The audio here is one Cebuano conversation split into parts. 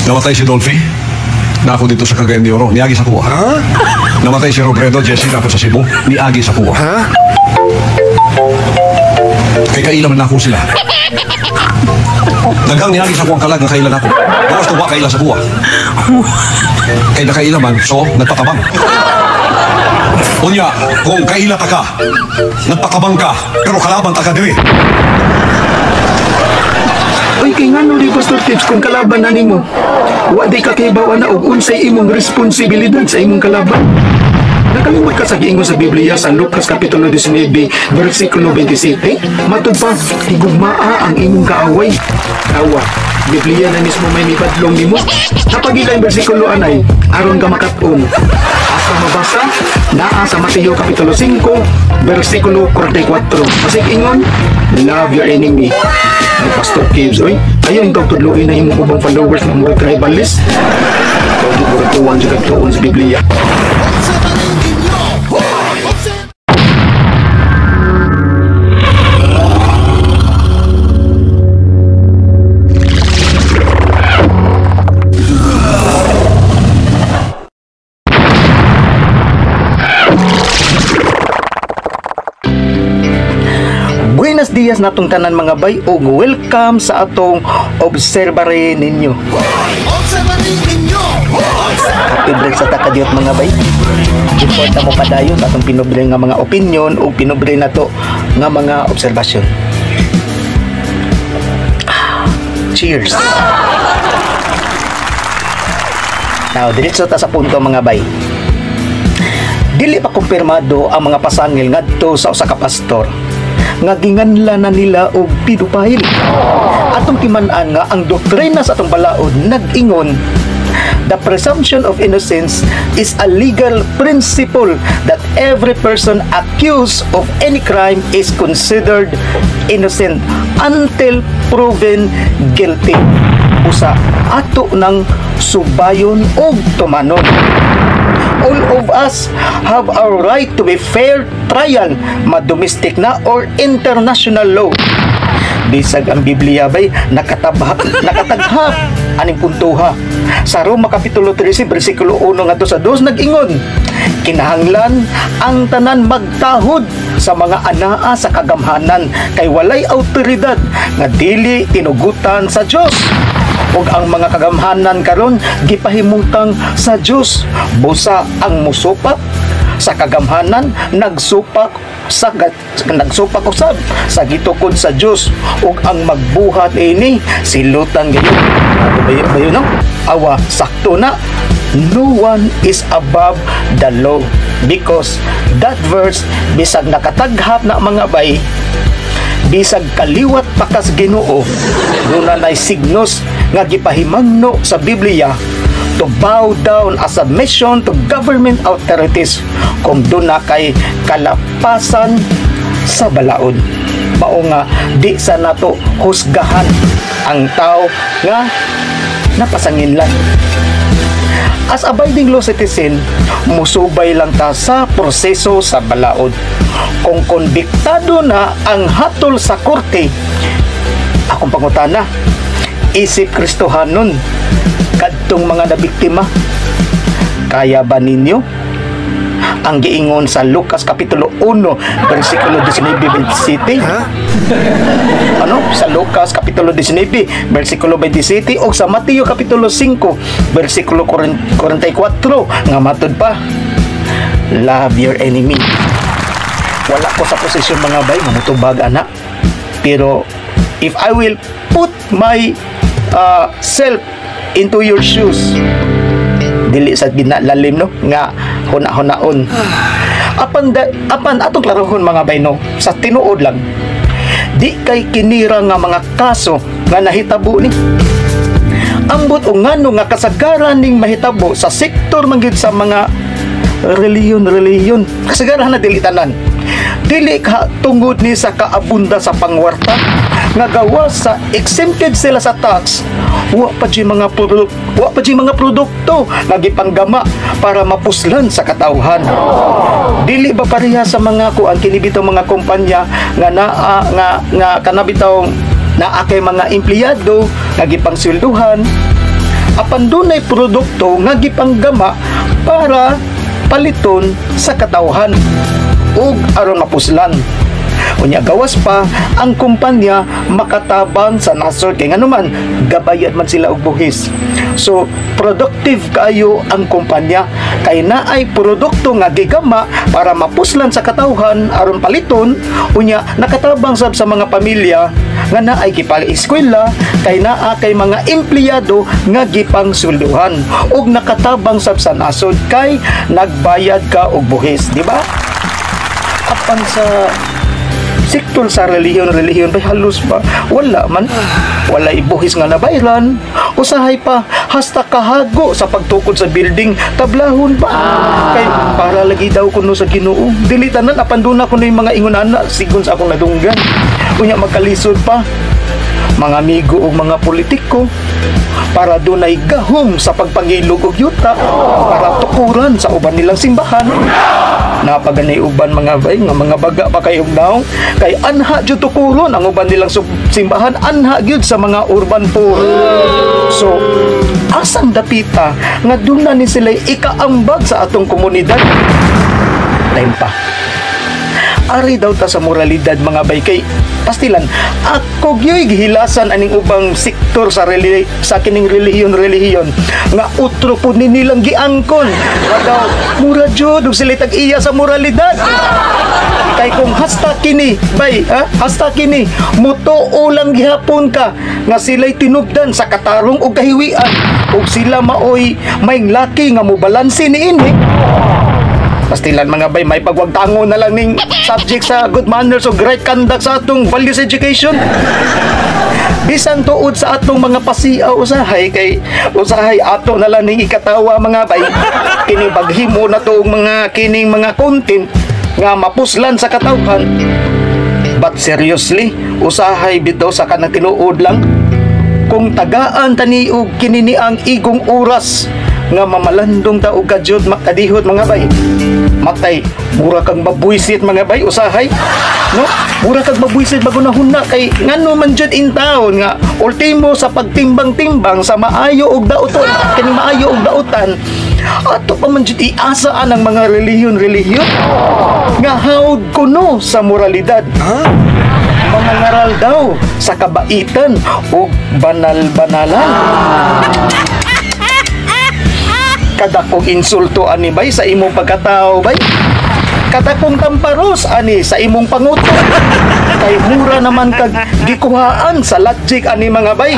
Namatay si Dolphy. Na ako dito sa Cagayan de Oro. Niagi sa kuha. Ha? Namatay si Robredo, Jesse, na ako sa Cebu. Niagi sa kuha. Ha? Kay kaila man ako sila. Daghang niagi sa kuwang kalag nga kaila nako. Gawas to wa kaila sa kuha. Kay nakaila man, so nagpakabang. Unya, kung kaila ta ka, nagpakabang ka, pero kalaban ta ka diri. Uy, kay ngano di, Pastor Tips, kung kalaban na nimo? Wa di ka kibaw na og unsay imong responsibilidad sa imong kalaban. Nakalimot ka sa giingon sa Biblia sa Lucas Kapitulo 19, versikulo 27? Matud pa, higugmaa ang imong kaaway. Awa, Biblia na mismo may mibadlong nimo. Napagila ang bersikulo anay, aron ka makat-on. Asa mabasa, naa sa Mateo Kapitulo 5, versikulo 44. Masig ingon, "Love your enemy." Ay, Pastor Gibbs, oy, ayaw yung tudluin na imong ubang followers ng mga tribalist. Ikaw di murag tuwan siya tuon sa Biblia. Buenos dias natong tanan, mga bay, ug welcome sa atong obserbare ninyo. Happy break sa takadiyot, mga bay. Before ta mo padayon atong pinubre nga mga opinion ug pinubre nato nga mga obserbasyon. Cheers. Now, diretso ta sa punto, mga bay. Dili pa kumpirmado ang mga pasangil ngadto sa usa ka pastor nga ginganla na nila og pedophile. Atong timan-an nga ang doktrina sa atong balaod nag-ingon, "The presumption of innocence is a legal principle that every person accused of any crime is considered innocent until proven guilty." Usa ato ng subayon og tumanon. All of us have a right to be fair trial, ma-domestic na or international law. Bisag ang Biblia bay nakatabha, nakataghap aning puntuha. Sa Roma Kapitulo 13 bersikulo 1 ngadto sa 2 nag-ingon, kinahanglan ang tanan magtahod sa mga anaa sa kagamhanan kay walay awtoridad nga dili tinugutan sa Dios. Ug ang mga kagamhanan karon gipahimutang sa Dios. Busa ang musupak sa kagamhanan nagsupak usab sa gitukod sa Dios ug ang magbuhat ini silutan gayon. Ano ba yun, ba yun, no? Awa, sakto na. No one is above the law because that verse, bisag nakataghap na, mga bay, bisag kaliwat pa kas Ginoo, duna nay signos nga gipahimangno sa Biblia to bow down a submission to government authorities kung duna kay kalapasan sa balaod. Mao nga di sa nato husgahan ang tao nga napasanginlan. As abiding law citizen, musubay lang ta sa proseso sa balaod. Kung konbiktado na ang hatol sa korte, akong pangutana, isip Kristohanon, kadtong mga nabiktima, kaya ba ninyo ang giingon sa Lucas Kapitulo 1 versikulo 19 27? Ha? Ano? Sa Lucas Kapitulo 19 versikulo 27 o sa Mateo Kapitulo 5 versikulo 44 nga matud pa, "Love your enemy." Wala ko sa posisyon, mga bay, mamutubag ana, pero if I will put my self into your shoes, dili sa ginalalim no nga huna-hunaon, apan atong klarohon, mga bay, no, sa tinuod lang, di kay kinira nga mga kaso nga nahitabo ni ambot o ngano nga kasagaran ning mahitabo sa sektor man gyud sa mga reliyon reliyon. Kasagaran na, dili tanan, dili ka tungod ni sa kaabunda sa pangwarta nga gawa sa exempted sila sa tax, wa pa jud mga produkto nga gipanggama para mapuslan sa katawhan. Dili ba pareha sa mga kuan kini bitaw, mga kumpanya nga naa nga nga kana bitaw naa kay mga empleyado nga gipangswelduhan? Apan dunay produkto nga gipanggama para paliton sa katawhan ug aron mapuslan. Unya gawas pa, ang kumpanya makatabang sa nasod kay nganuman gabayad man sila og buhis. So productive kaayo ang kumpanya kay naay produkto nga gigama para mapuslan sa katawhan aron paliton. Unya nakatabang sab sa mga pamilya nga naay gipang-eskwela kay naa kay mga empleyado nga gipangswelduhan, ug nakatabang sab sa nasod kay nagbayad ka og buhis, di ba? Apan sa sektor sa relihiyon relihiyon pa, halos ba wala man, wala ibuhis nga nabayran. Usahay pa hasta kahago sa pagtukod sa building, tablahon pa kay para lagi daw kuno sa Ginoo. Dili tanan, apan duna kuno yung mga ingon ana sigon sa akong nadunggan. Unya magkalisod pa mga amigo ug mga politiko para dunay gahom sa pagpangilog og yuta para tukuran sa uban nilang simbahan. Napaganay uban, mga bay, nga mga baga pa kayong naong kay anha jud tukuron ang uban nilang simbahan, anha gyud sa mga urban poor. So asang dapita nga duna ni sila ikaambag sa atong komunidad? Time pa, ari daw ta sa moralidad, mga bay, kay pastilan ako gyoy gihilasan aning ubang sektor sa kining relihiyon relihiyon nga utro pud ni nilang giangkon nga daw mura jud og sila tag-iya sa moralidad. Kay kung hasta kini, bay, ha, hasta kini mutuo lang gihapon ka nga sila'y tinubdan sa katarong og kahiwian ug sila maoy may laki nga mobalanse niini. Pastilan, mga bay, may pagwagtango na lang ning subject sa good manners o right conduct sa atong values education. Bisan tuod sa atong mga pasiaw usahay, kay usahay ato na lang ning ikatawa, mga bay. Kini baghimo na toong mga kining mga content nga mapuslan sa katawhan. But seriously, usahay bitaw sa kanang tinuod lang. Kung tagaan tani og kini ni ang igong oras nga mamalandong ta og kadyot makadihot, mga bay. Matay, mura kang mabuisit, mga bay, usahay. No? Mura kang mabuisit bago na huna kay ngano man jud in town nga ultimo sa pagtimbang-timbang sa maayo og dauton, kining maayo og dautan, ato pa man jud iasaan ang mga relihiyon-relihiyon nga hawd kuno sa moralidad. Mga ngaral daw sa kabaitan o banal-banalan. Kadakong insulto ani, bay, sa imong pagkatao, bay. Kadakong tamparos ani sa imong pangutok. Kay mura naman kag gikuhaan sa logic ani, mga bay.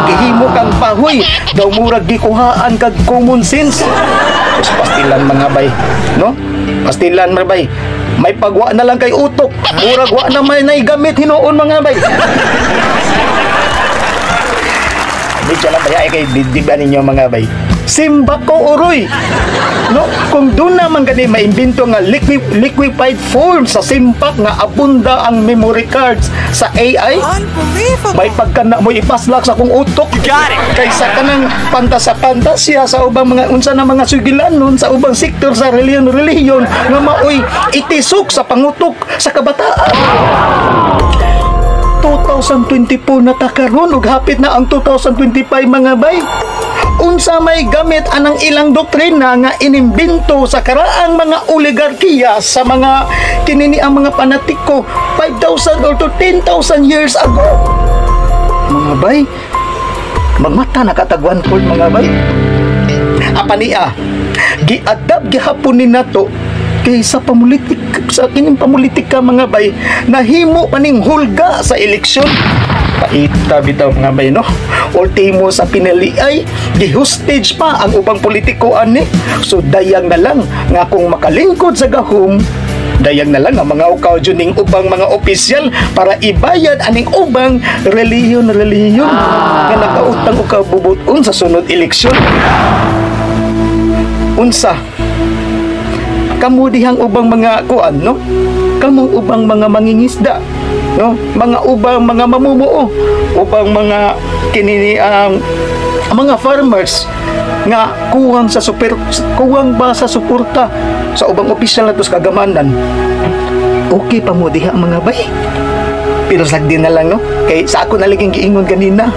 Gihimo kang pahoy, daw murag gikuhaan kag common sense. Tapos pastilan, mga bay, no? Pastilan, mga bay. May pagwa na lang kay utok. Murag wa na may naigamit hinuon, mga bay. Medyo lang baya kay dibdiban ninyo, mga bay. Simba ko uroy. No, kung doon naman gani maimbento nga liquefied form sa simpak nga abunda ang memory cards sa AI, Unbelievable. May pagkana mo ipaslak sa akong utok. Got it. Kaysa kanang pantasya sa ubang mga unsa na mga sugilanon sa ubang sektor sa relihiyon relihiyon nga maoy itisok sa pangutok sa kabataan. 2024 na ta karon ug hapit na ang 2025, mga bay. Unsa may gamit anang ilang doktrina nga inimbento sa karaang mga oligarkiya sa mga kinini ang mga panatiko 5,000 or to 10,000 years ago? Mga bay, magmata na katag one fourth, mga bay. Apan niya, giadab gihapon ni nato kay sa pamulitik, sa kining pamulitika, mga bay, nahimo paning hulga sa eleksyon. Paita bitaw, mga bay, no? Ultimo sa pinaliay, gi-hostage pa ang ubang politiko ani. So dayang na lang nga kung makalingkod sa gahom, dayang na lang ang mga ukaw dyan ning ubang mga opisyal para ibayad aning ubang relihiyon relihiyon nga nakautang og kabubuton sa sunod eleksyon. Unsa kamo dihang ubang mga kuan, no, kamong ubang mga mangingisda, no, mga ubang mga mamumuo, ubang mga kinini ang mga farmers nga kuwang sa super kuwang ba sa suporta sa ubang opisyal nato sa kagamanan, okay pa mo diha, mga bay? Pero sagdi na lang, no, kay sa ako naliging giingon ganina.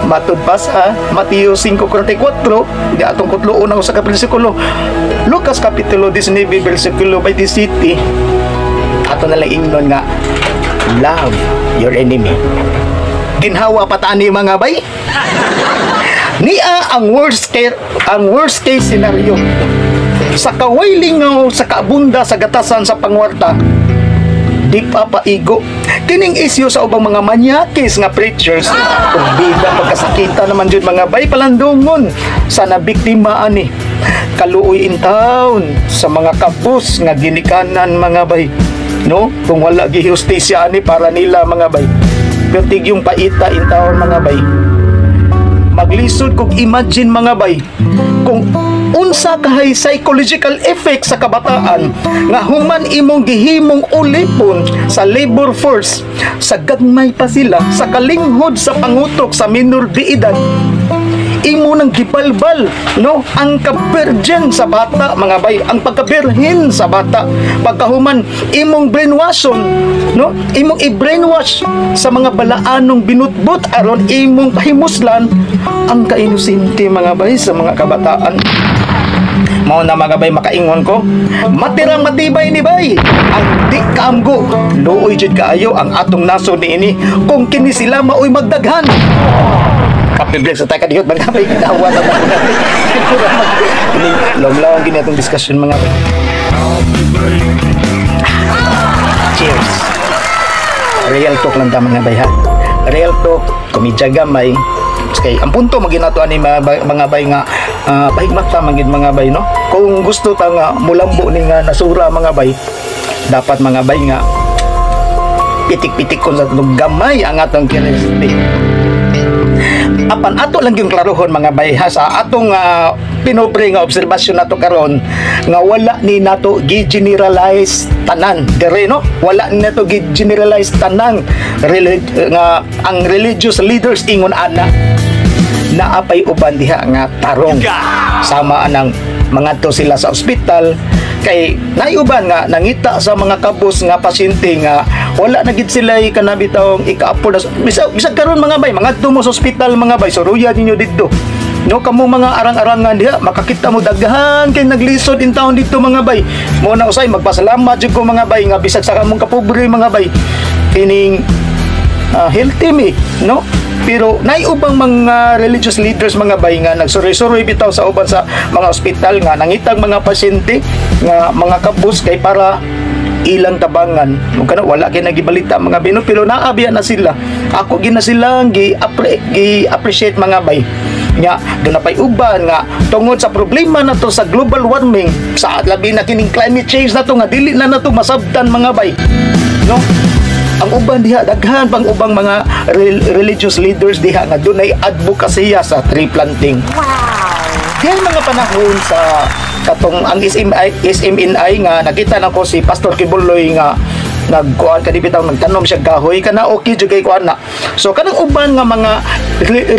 Matud pa sa Mateo 5:44, di atong kutloon ang usa ka bersikulo. Lucas kapitulo 19 bersikulo 27, ato na lang ingnon nga love your enemy. Ginhawa pa ta ani, mga bay. Nia ang worst case scenario sa kawaylingaw sa kaabunda sa gatasan sa pangwarta, di pa paigo kining isyu sa ubang mga manyakis nga preachers. Ug bida pagkasakita naman jud, mga bay, palandungon sa nabiktima ani. Kaluoy in town sa mga kabus nga ginikanan, mga bay, no? Kung wala gihustisya ani para nila, mga bay, pero yung paita in town, mga bay. Maglisod kog imagine, mga bay, kung unsa kahay psychological effect sa kabataan nga human imong gihimong ulipon sa labor force, sa gagmay pa sila, sa kalinghod sa pangutok sa minor de edad, imo nang gibalbal, no, ang ka-virgin sa bata, mga bay, ang pagka-birhen sa bata. Pagkahuman, imong brainwashon, no, imong i-brainwash sa mga balaanong binutbut aron imong pahimuslan ang kainosente, mga bay, sa mga kabataan. Mao na, mga bay, makaingon ko, matirang matibay ni bay ang di kaamgo. Luoy jud kaayo ang atong nasod niini kung kini sila maoy magdaghan. Happy sa tayo kadiyot, mga bay. Ginawa na mga kini lawang gini atong discussion, mga bay. Cheers. Real talk lang ta, mga bay, ha. Real talk, komedya gamay. Kay ang punto maginato ani, mga bay, nga pahigmat ta man gid, mga bay, no? Kung gusto ta nga mulambo ni nga nasura, mga bay, dapat, mga bay, nga pitik-pitik kon sa atong gamay ang atong curiosity. Apan ato lang yung klarohon, mga bay, ha, sa atong pinobre nga obserbasyon nato karon nga wala ni nato gi-generalize tanan dire, no? Wala ni nato gi-generalize tanang nga ang religious leaders ingon ana. Naapay uban diha nga tarong, sama anang mangadto sila sa ospital kay naiuban nga nangita sa mga kabus nga pasyente nga wala na gid sila kanabitawng ika-afford. Bisag bisag karon, mga bay, mangadto mo sa ospital, mga bay, suruya ninyo didto, no? Kamo mga arang-arangan diha, makakita mo daghan kay naglisod in town dito, mga bay. Mo na usay magpasalamat jud ko, mga bay, nga bisag sa kamong kapobre, mga bay, kining healthy mi, no? Pero naiubang mga religious leaders, mga bay, nga nagsuroy-suroy bitaw sa uban sa mga ospital nga nangitag mga pasyente nga mga kabus kay para ilang tabangan. Ug kana wala kay nagibalita, mga bino, pero naabiya na sila. Ako gina silang gi appreciate, mga bay. Nya doon na pay uban nga tungod sa problema na to sa global warming, sa labi na kining climate change na to nga dili na nato masabtan, mga bay, no? Ang uban diha, daghan pang ubang mga religious leaders diha nga dunay advokasya sa tree planting. Wow. Mga panahon sa katong ang SMI, SMNI nga nakita na ko si Pastor Quiboloy nga nagkuan kadi bitaw, nagtanom siya kahoy kana, okay jud kay kuan na. So kanang uban nga mga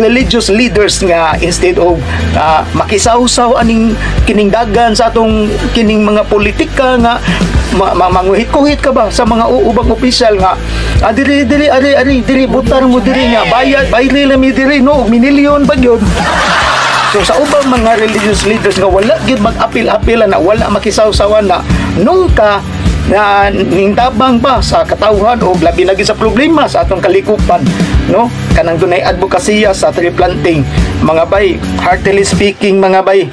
religious leaders nga instead of makisawsaw aning kining dagan sa atong kining mga politika nga manguhit-kuhit ka ba sa mga ubang opisyal nga diri diri ari ari diri butar mo diri nga bayad bayri lang mi diri, no? Minilyon pa gyud. So sa ubang mga religious leaders nga wala gyud mag-apil-apil na, wala makisawsawan na, nungka na ningtabang pa sa katawhan o labi lagi sa problema sa atong kalikupan, no, kanang dunay advokasya sa tree planting, mga bay, heartily speaking, mga bay,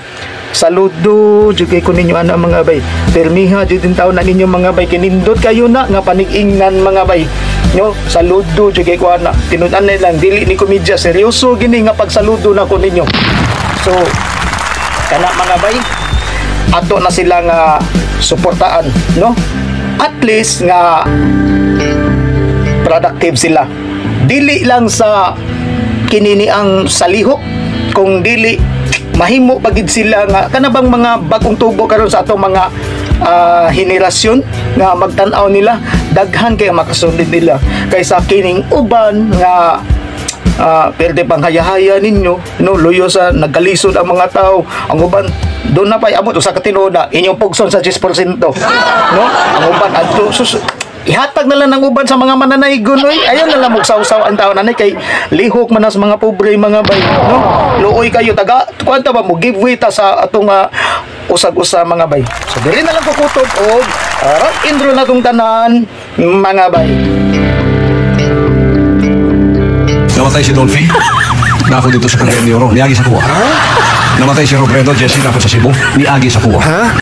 saludo jud kay ko ninyo ana, mga bay. Pirmiha jud din taon na ninyo, mga bay. Kinindot kayo na nga panig-ingnan, mga bay, no? Saludo jud kay ko ana. Tinud-an lang, dili ni komedya, seryoso gini nga pagsaludo na ko ninyo. So kana, mga bay, ato na sila nga suportaan, no? At least nga productive sila, dili lang sa kinini ang salihok, kung dili mahimo pagid sila nga kana bang mga bagong tubo karon sa atong mga henerasyon nga magtan-aw nila, daghan kay makasundid nila kaysa kining uban nga perde pang haya-haya ninyo, no? Luyo sa nagkalisod ang mga tao. Ang uban doon na pa'y amot usa ka tinuod na inyong pugson sa 10%, no? Ang uban adto sus. Ihatag na lang ng uban sa mga mananaygon, oy. Ayaw na lang magsawsaw ang tao nanay kay lihok man na sa mga pobre, mga bay, no? Luoy kayo taga kuanta ba mo give way ta sa atong usag-usa, mga bay. So dili na lang kukutob og rock and roll na tong tanan, mga bay. Namatay si Dolphy. Na ako dito sa Cagayan de Oro. Niagi sa kuha. Namatay si Robredo Jesse na ako sa Cebu. Niagi sa kuha.